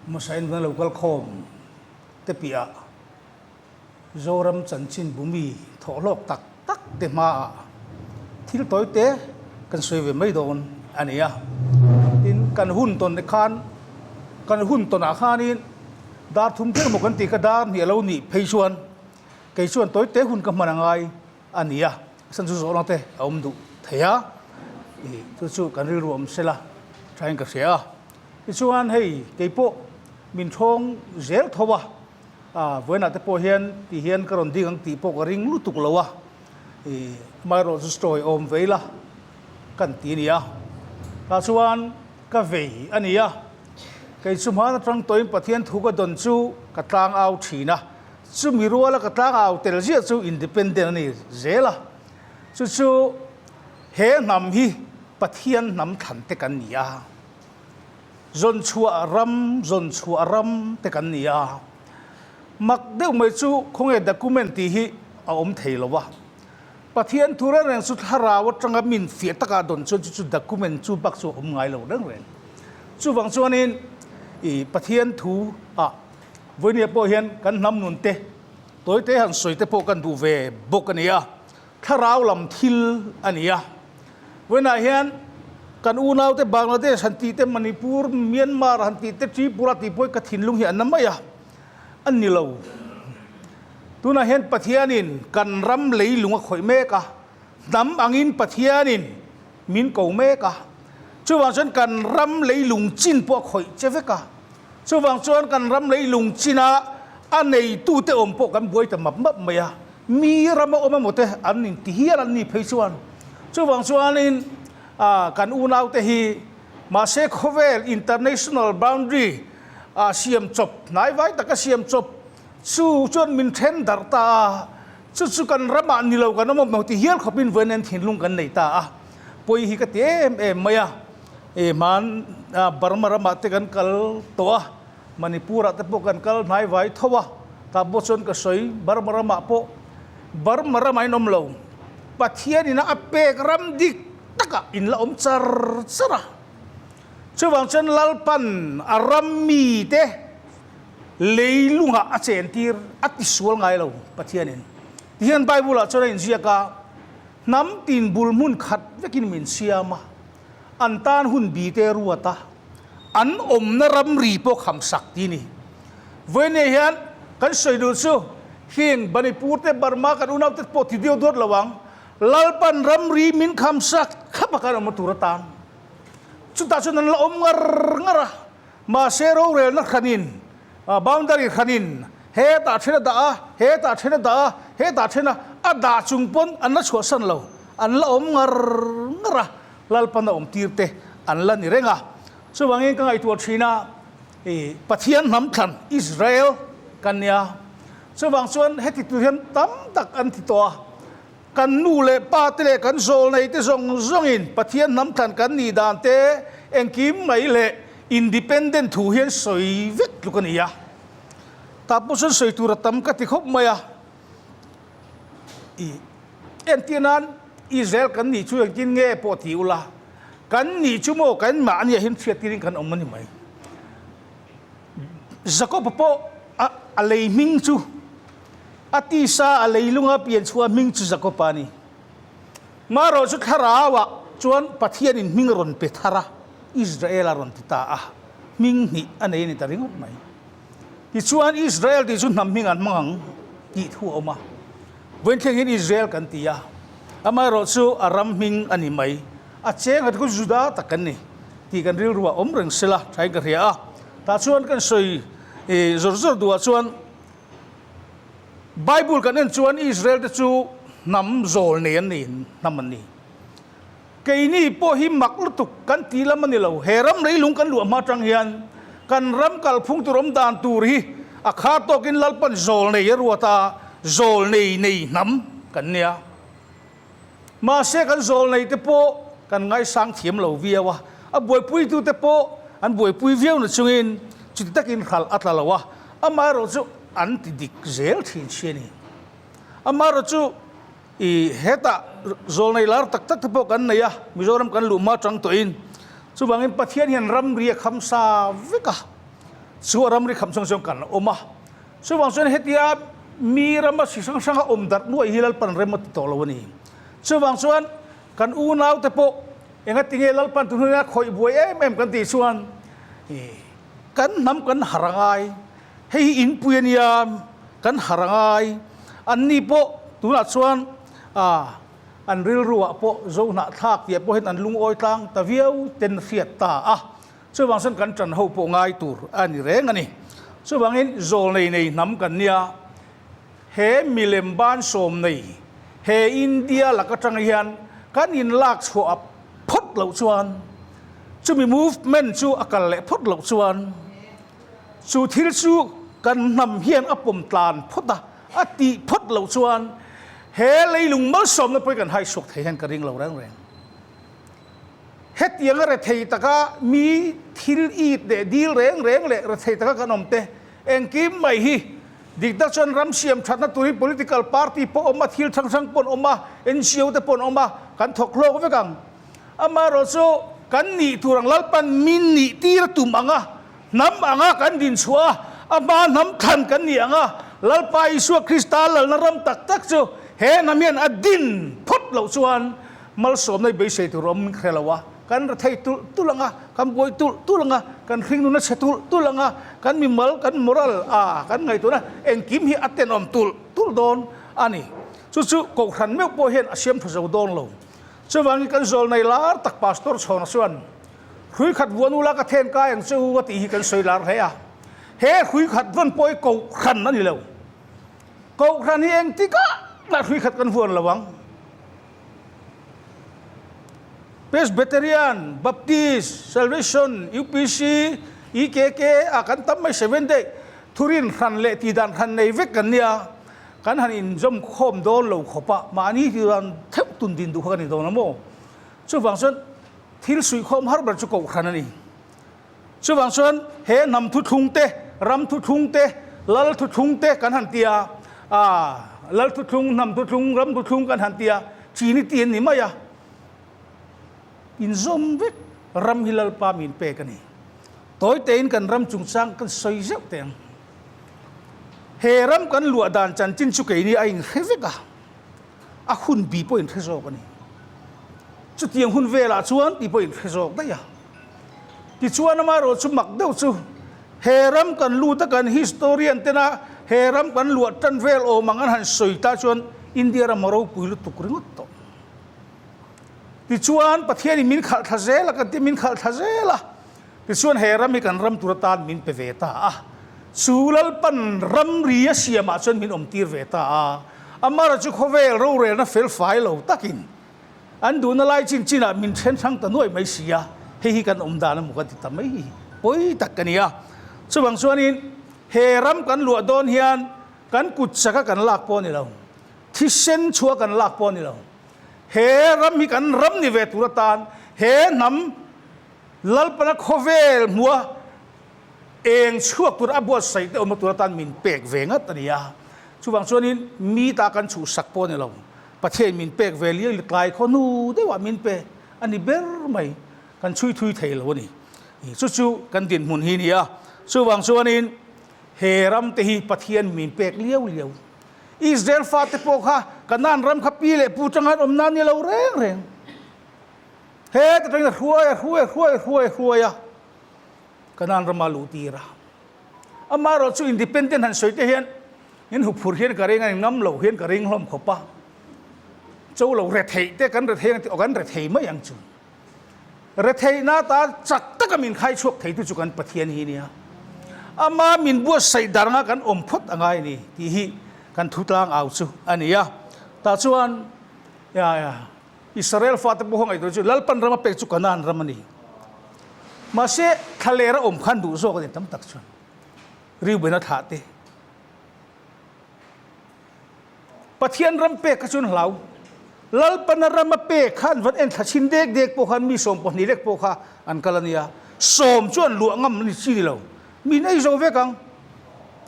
Hmasain vana lo kal khawm te piah Zoram chanchin bumi thawhhlawk tak tak te hmaah thil tawi te kan sawi ve mai dawn a ni a. Tin, kan hun tawn te khan, kan hun tawnah khanin dar thum ber maw kan tih kha dar hnih a lo nih phei chuan kei chuan tawi te hun ka hman a ngai a ni a, a chhan chu zawhna te a awm duh thei a, ih chu chu kan rilru awm sela thain ka hria a. Tichuan hei kei pawh min thawng zel tho a, ah vawiinah te pawh hian ti hian ka rawn ding ang tih pawh ka ring lutuk lo a, ih amaherawh chu sawi awm ve ila kan ti a ni a. Tah chuan ka vei a ni a, kei chu hman atang tawhin Pathian thu ka dawn chu ka tlang au thin a, chumi ruala ka tlang au tel ziah chu independent a ni zel a, chu chu he hnam hi Pathian hnam thlan te kan ni a. Zawnchhuah ram, zawnchhuah ram te kan ni a. Mak deuh mai chu khawnge document tih hi a awm thei lo a. Pathian thu reng reng chu thlarau atanga min fiah takah dawn chuan chu chu document chu bak chu a awm ngai lo reng reng. Chuvang chuanin i Pathian thu ah vawinia pawh hian kan hnam nun te tawite han sawi te pawh kan duh ve bawk a ni a. Thlarau lam thil a ni a. Vawiinah hian kan unaute Bangladesh han tih te, Manipur, Myanmar han tih te, Tripura tih pawh hi ka thinlung hi a na mai a, a ni lo. Tunah hian Pathianin kan ram leilung a khawih mek a, hnam angin Pathianin min ko mek a. Chuvang chuan kan ram leilung chin pawh a khawih che vek a. Chuvang chuan kan ram leilung china a neitute awm pawh kan buai ta map map mai a. Mi rama awm emaw te an inti hial an ni phei chuan chuvang chuanin kan unaute hi mahse khawvel international boundary ah siam chawp hnai vai taka siam chawp chu chuan min then darh ta a, chu chu kan ramah ni lo kan awm emaw ti hial khawpin vawiin en thinlung kan nei ta a, pawi hi ka ti em em mai a, hman Burma ramah te kan kal tawh a. Manipur-ah te pawh kan kal hnai vai tho a, tah pawh chuan ka sawi Burma ramah pawh Burma ramah in awm lo, Pathianin a pek ram dik takah in la awm char char a. Chuvang chuan Lalpan a ram mite leilungah a chentir a tisual ngai lo Pathianin. Tihian Bible-ah chuan a inziak a, Hnam tin bul hmun khat vekin min siam a, an tan hun bi te ruat a, an awmna ramri pawh kham sak ti ni. Vawinia hian kan sawi duh chu heng Manipur te Burma kan unau te pawh ti deuh duat lo ang, Lalpan ramri min kham sak thlap a kan awmna tur atan. Chutah chuan an la awm ngar ngar a, mahse rorelna hranin, boundary hranin hetah then a dah a, hetah then a dah a, hetah then a, a dah chung pawn an la chhuahsan lo, an la awm ngar ngar a. Lalpan a awm tir te an la ni reng a. Chuvangin ka ngaihtuah thin a, i Pathian hnam thlan Israel kan nia. Chuvang chuan heti tur hian tam tak an ti tawh a. Kan nu leh pa te leh kan zawlnei te zawng zawngin Pathian hnam thlan kan nih dan te engkim mai leh independent thu hian sawi vek tluk a ni a. Tah pawh chuan sawi tur a tam ka ti khawp mai a. I entir nan Israel kan nih chu engtin nge pawh ti ula, kan nih chu maw kan mahni ah hian hriat tirin kan awm a ni mai. Jakob-a pawh a a lei hming chu a tisa a leilunga pian chhuah hming chu Jakob-a a ni. Marawh chu thlarauah chuan Pathianin hming a rawn pe thar a, Israel a rawn ti ta a, hming hnih a nei a ni ta ringawt mai. Tichuan, Israel tih chu hnam hming an hmang ang tih thu a awm a. Vawiin thleng hian Israel kan ti a, amaherawh chu a ram hming a ni mai. A cheng a chu Juda tak kan ni tih kan rilru a awm reng sela thain ka hria a. Tah chuan kan sawi zawr zawr duhah chuan Bible kan en chuan Israel te chu hnam zawl nei an ni, hnam an ni. Keini pawh hi mak lutuk kan ti lam a ni lo. He ram leilung kan luah hma atang hian kan ram kalphung tur awm dan tur hi a khar tawkin Lalpan zawl nei a ruat a, zawl nei nei hnam kan nia. Mahse kan zawl nei te pawh kan ngaisang thiam lo viau a, a buaipuitu te pawh an buaipui viau na chungin chuti takin hralh a tla lo a, amaherawh chu an ti dik zel thin si a ni. Amaherawh chu. I hetah zawlnei lar tak tak te pawh kan nei a, Mizoram kan luh hma chang tawhin. Chuvangin Pathian hian ramri a kham sa vek a. Chu a ramri kham chhung chuan kan awm a. Chuvang chuan hetia mi rama hri hrang hranga awm darh nuaih hi Lalpan rem a ti tawh lo a ni. Chuvang chuan kan unaute pawh engatinge Lalpan tun hunah khawih buai em em kan tih chuan kan hnam kan har a ngai, hei hi inpui a nia kan har a ngai. Anni pawh tunah chuan an rilruah pawh zohnahthlak tih ah pawh hian an lungawi tlang ta viau ten hriat ta a. Chuvang chuan kan ṭan ho pawh ngai tur a ni reng a ni. Chuvangin zawlnei nei hnam kan nia, he milem ban sawm nei he India lak aṭang hian kan inlak chhuah a phawt loh chuan, chumi movement chu a kal leh phawt loh chuan, chu thil chu kan hnam hian a pawm tlan phawt a, a tih phawt loh chuan he leilung malsawmna pawh hi kan haisuak thei hian ka ring lo reng reng. Hetianga rethei taka mi thil it leh dil reng reng leh rethei taka kan awm te engkim mai hi dik tak chuan ram siam thatna turin political party pawh awm a, thil hrang hrang pawh an awm a, NGO te pawh an awm a, kan thawk hlawk vek ang. Amaherawh chu kan nih tur ang Lalpan min nih tir a tum ang a, hnam anga kan din chhuah a, a hma hnam thlan kan nih ang a, Lalpa Isua Krista lalna ram tak tak chu he hnam hian a din phawt loh chuan Malsawmna i beisei tur awm hre lo a, kan rethei tulh tulh ang a, kan buai tulh tulh ang a, kan hringnun a chhe tulh tulh ang a, kan mimal, kan moral a kan ngaihtuahna engkim hi a tenawm tulh tulh dawn a ni. Chu chu Kohhran meuh pawh hian a siam tha zo dawn lo. Chuvangin kan zawlnei lar tak Pastor Chhawna chuan, Hrui khat vuan ula ka then kai ang che u a tih hi kan sawi lar hle a. He hrui khat vawn pawh hi Kohhran a ni lo. Kohhran hi engtikah mah hrui khat kan vuan lo ang. Presbyterian, Baptist, Salvation, UPC, EKK ah kan tam mai Seventh Day thurin hran leh tihdan hran nei vek kan nia, kan han inzawm khawm dawn lo khawp a, mahni tihdan theuh tun din duh kha kan ni dawn a maw? Chuvang chuan thil suihkhawm har ber chu kohhran a ni. Chuvang chuan he hnam thuthlung te, ram thuthlung te, lal thuthlung te kan han ti a, aa lal thuthlung, hnam thuthlung, ram thuthlung kan han ti a, chini ti an ni mai a. Inzawm vek ram hi Lalpa min pek a ni. Tawi tein kan ram chungchang kan sawi zeuh teh ang. He ram kan luah dan chanchin chu keini a inhre vek a. A hun bi pawh inhre zawk a ni. Chutiang hun velah chuan tih pawh inhre zawk daih a. Tichuan amaherawh chu mak deuh chu he ram kan lut a kan historian tena he ram kan luah tan vel awm ang an han sawi ta chuan India ram a ropui lutuk ringawt tawh. Tichuan Pathianin min khalh thla zel a kan ti min khalh thla zel a. Tichuan he ram hi kan ram tur atan min pe ve ta a, chu Lalpan ramri a siamah chuan min awmtir ve ta a. Amara chu khawvel rorelna fel fai lo takin an duhna lai chin chinah min then hrang ta nuai mai si a, hei hi kan awm dan a maw ka ti ta mai hi pawi tak ka ni a. Chuvang chuanin he ram kan luah dawn hian kan kut chaka kan lak pawh a ni lo, thisen chhuah kan lak pawh a ni lo. He ram hi kan ram ni ve tur atan he hnam Lalpana khawvel hmua eng chhuak tur a buatsaih te awmna tur atan min pek ve ngat a ni a. Chuvang chuanin mi ta kan chhuhsak pawh a ni lo. Pathian min pek ve liau li tlai khaw hnu deuhah min pe a ni ber mai. Kan chhui thui thei lo a ni. Chu chu kan dinhmun hi a ni a. Chuvang chuanin he ram te hi Pathian min pek liau liau. Israel fate pawh kha Kanaan ram kha pi leh pu tanga an awm nan ni lo reng reng. Heta tangin a hruai a hruai a hruai a hruai a hruai a, Kanaan rama luh tir a. Amaherawh chu independent han sawi te hian in huphur hian ka ring a, in ngam lo hian ka ring hlawm khawp a. Cho lo retheih te kan rethei ang tih aw kan rethei mai ang chu. Retheihna ata chak taka min khai chhuak theitu chu kan Pathian hi nia. Ama min buatsaih dar anga kan awm phawt a ngai a ni tih hi kan thutlang au chu a ni a. Tah chuan ya ya. Israel fate pawh ngaihtuah chu Lalpan ram a pek chu Kanaan ram a ni. Mahse, thlaler a awm khan duh zawk a ni tam tak chuan. Reuben a thlah te. Pathian ram pek kha chuan hlau. Lalpana ram a pek kha an van en thla chhin dek dek pawh khan mi 12 lek pawh kha an kal a nia. Sawm chu an luah ngam a ni chi ni lo. Mi nei zo vek ang.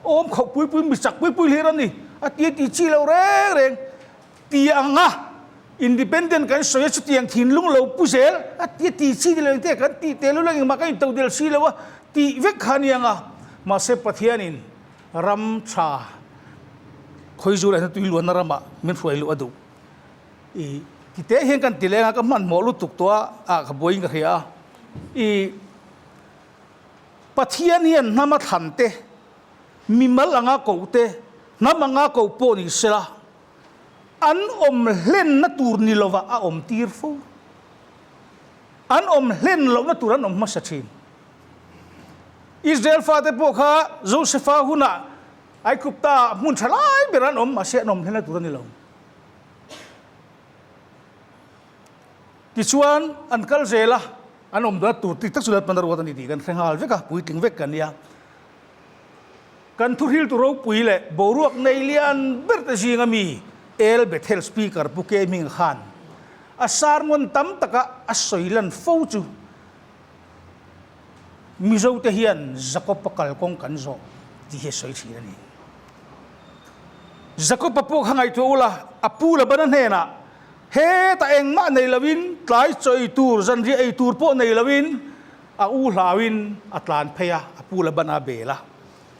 Awm khauh pui pui mi chak pui pui hlir a ni. A ti a ti chi lo reng reng. Ti anga independent kan sawi a chutiang thinlung lo pu zel a ti a ti chi ni lo engte kan tih tel ula engmah kan intodelh si lo a tih vek kha a ni anga. Mahse Pathianin ram tha khawizu leh tui luanna ramah min hruai luh a duh. I tite hian kan ti leng a, ka hmanhmawh lutuk tawh a, ah ka buaiin ka hria a. I Pathian hian hnama thlan te, mimal anga koh te, hnam anga koh pawh ni sela, an awm hlenna tur ni lovah a awm tir fo. An awm hlen lohna tur an awm hmasa thin. Israel fate pawh kha Josefa hunah Aigupta hmun tha lai ber an awm, mahse an awm hlenna tur a ni lo. Tichuan an kal zel a, an awm dawna tur tik tak chu Lalpan a ruat a ni tih kan hre nghal vek a, puitling vek kan nia. Kan thuhriltu ropui leh boruak nei lian ber te zinga mi El Bethel Speaker Pu K Hming khan a sermon tam taka a sawi lan fo chu Mizote hian Jakob-a kalkawng kan zawh tih hi a sawi thin a ni. Jakob-a pawh kha ngaihtuah ula, a pu Labana hnenah, Hetah engmah nei loin, tlai chaw ei tur, zanriah ei tur pawh nei loin, a u hlauin a tlan phei a, a pu Labana a bel a.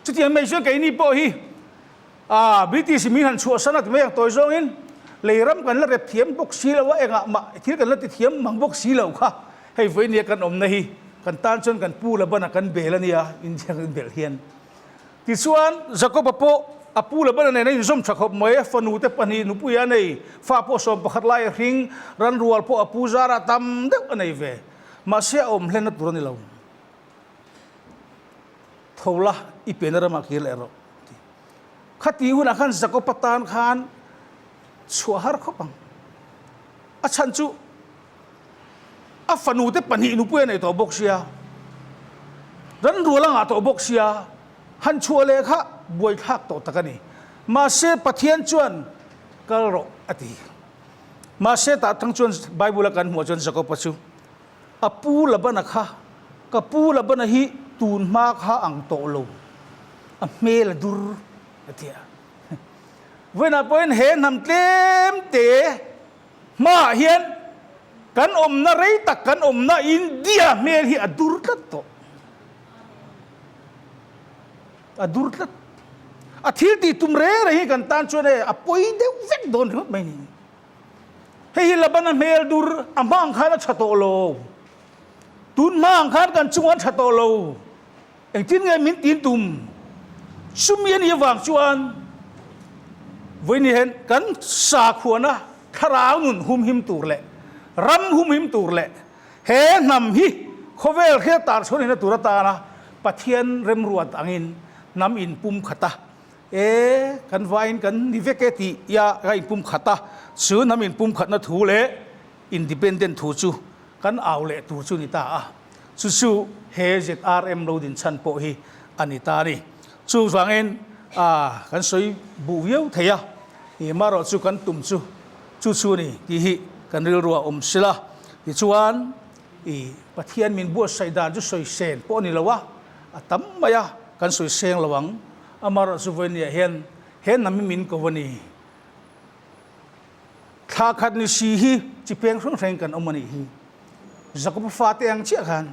Chutiang mai chuan keini pawh hi A, British min han chhuahsan a ti mai ang tawi zawngin lei ram kan la rep thiam bawk si lo a, engah mah thil kan la ti thiam mang bawk si lo kha hei vawinia kan awmna hi kan tan chuan kan pu Labana kan bel a nia India kan belh hian. Tichuan Jacob-a pawh a pu Labana nen a inzawm tha khawp mai, a fanu te pahnih nupui a nei, fa pawh 11 lai a hring, ran rual pawh a pu zarah tam deuh a nei ve. Mahse a awm hlenna tur a ni lo. Tho la, i pianna ramah kir leh rawh. Khati hunah khan Jakob-a tan khan chhuah har khawp ang. A chhan chu a fanute pahnih nupui a nei tawh bawk sia, ran rual a ngah tawh bawk sia, han chhuah leh kha buaithlak tawh tak a ni. Mahse Pathian chuan kal rawh a ti. Mahse tah tang chuan Bible-a kan hmuh chuan Jakob-a chu A pu Labana kha, Ka pu Labana hi tun hma kha ang tawh lo, a hmel a dur, a ti a. Vawiinah pawhin he hnam tlem te hmaah hian kan awmna rei tak kan awmna India hmel hi a dur tlat tawh. A dur tlat. A thil tih tum reng reng hi kan tan chuan e a pawi deuh vek dawn ringawt mai ni. Hei hi Labana hmel dur a hma ang khan a tha tawh lo. Tun hma ang khan kan chungah a tha tawh lo. Engtin nge min tin tum? Chumi a nih avang chuan vawiin hian kan sakhuana thlarau nun humhim tur leh ram humhim tur leh he hnam hi khawvel hriat tar chhuan hina tur atana Pathian remruat angin hnam inpum khat a E, kan vaiin kan ni vek e tih ia ka inpum khat a, chu hnam inpum khatna thu leh independent thu chu kan au leh tur chu ni ta a, chu chu he ZRM lo din chhan pawh hi a ni ta a ni. Chuvangin a kan sawi buh viau thei a, ih marawh chu kan tum chu chu chu a ni tih hi kan rilru ah awm sila, tichuan ih Pathian min buatsaih dan chu sawi sen pawh a ni lo a, a tam mai a, kan sawi seng lo ang. Amaherawhchu vawinia hian he hnam hi min ko a ni. Thla khat ni si hi chi peng hrang hrangin kan awm a nih hi. Jakoba fate ang chiah khan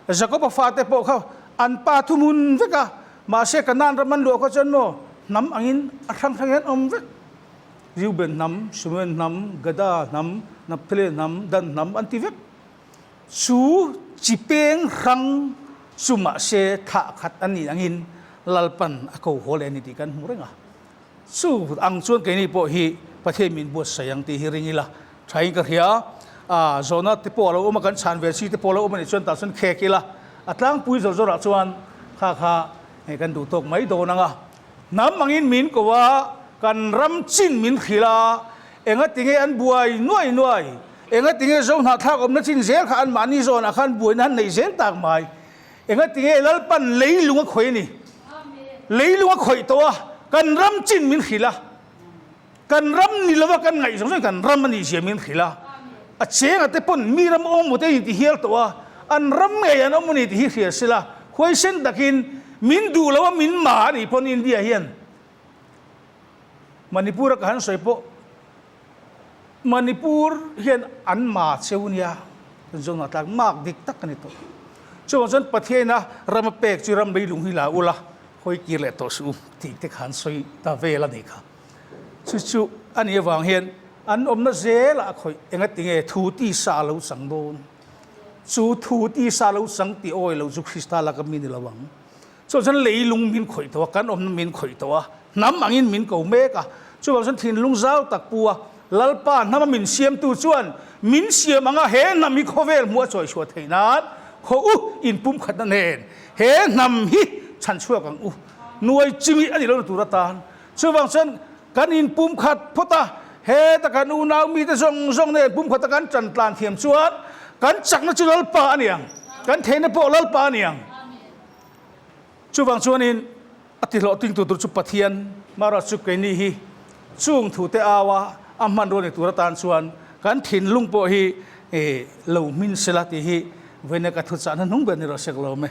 Jakoba fate pawh kha an pa thuhmun vek a, mahse Kanaan ram an luah kha chuan maw hnam angin a hrang hrangin an awm vek. Reuben hnam, Simeon hnam, Gada hnam, Naphtali hnam, Dan hnam an ti vek. Chu chi peng hrang chu mahse thlah khat a nih angin Lalpan a ko haw leh a ni tih kan hmu reng a. Chu ang chuan keini pawh hi Pathian min buatsaih ang tih hi ring ila thain ka hria. A zawhna te pawh a lo awm a, kan chhan ve chi te pawh a lo awm a nih chuan tah chuan khek ila a tlangpui zawr zawrah chuan kha kha kan duh tawk mai dawn ang a. Hnam angin min ko a, kan ram chin min hrilh a, enga tinge an buai nuai nuai, enga tinge zo hnahthlak awmna chin zel kha anmahni zawnah khan buaina an neih zel tak mai, enga tinge Lalpan leilung a khawih a ni, leilung a khawih tawh a, kan ram chin min hrilh a, kan ram ni lova kan ngaih zawng zawng kan ram a nih zia min hrilh a, a chenga te pawn mi ram awm maw te in ti hial tawh a, an ram ngei an awm a ni tih hi hria sila, huaisen takin min duh lo a min ma a nih pawn India hian Manipur a ka han sawi pawh Manipur hian an ma cheu nia kan zawnah tlak mak dik tak a ni tawh. Chuvang chuan Pathiaina ram a pek chu ram leilung hi la ula. Hawi kir leh tawh suh u tih te kha an sawi ta vel a nih kha. Chu chu a nih avang hian an awmna zelah a khawih engati nge thu tisa a lo chang dawn? Chu thu tisa a lo chang tih awi lo chu Krista laka mi ni lo ang. Chuvang chuan leilung min khawih tawh a, kan awmna min khawih tawh a, hnam angin min ko mek a. Chuvang chuan thinlung zau tak pu a, Lalpa hnama min siamtu chuan min siam anga he hnam hi khawvel hmuh a chawichhuah theih nan khaw u inpumkhatna nen he hnam hi chhanchhuak ang u. Nuai chimi a ni lo na tur atan. Chuvang chuan kan inpumkhat phawt a, heta kan unau mite zawng zawng nen pumkhata kan tan tlan thiam chuan kan chakna chu Lalpa a ni ang, kan theihna pawh Lalpa a ni ang. Chuvang chuanin a tihlawhtingtu tur chu Pathian Maharaj chu keini hi chung thute aua a hmanrua ni tur atan chuan kan thinlung pawh hi lo hmin sela tih hi vawiina ka thuchahna hnung ber ni rawh sek lo awm e.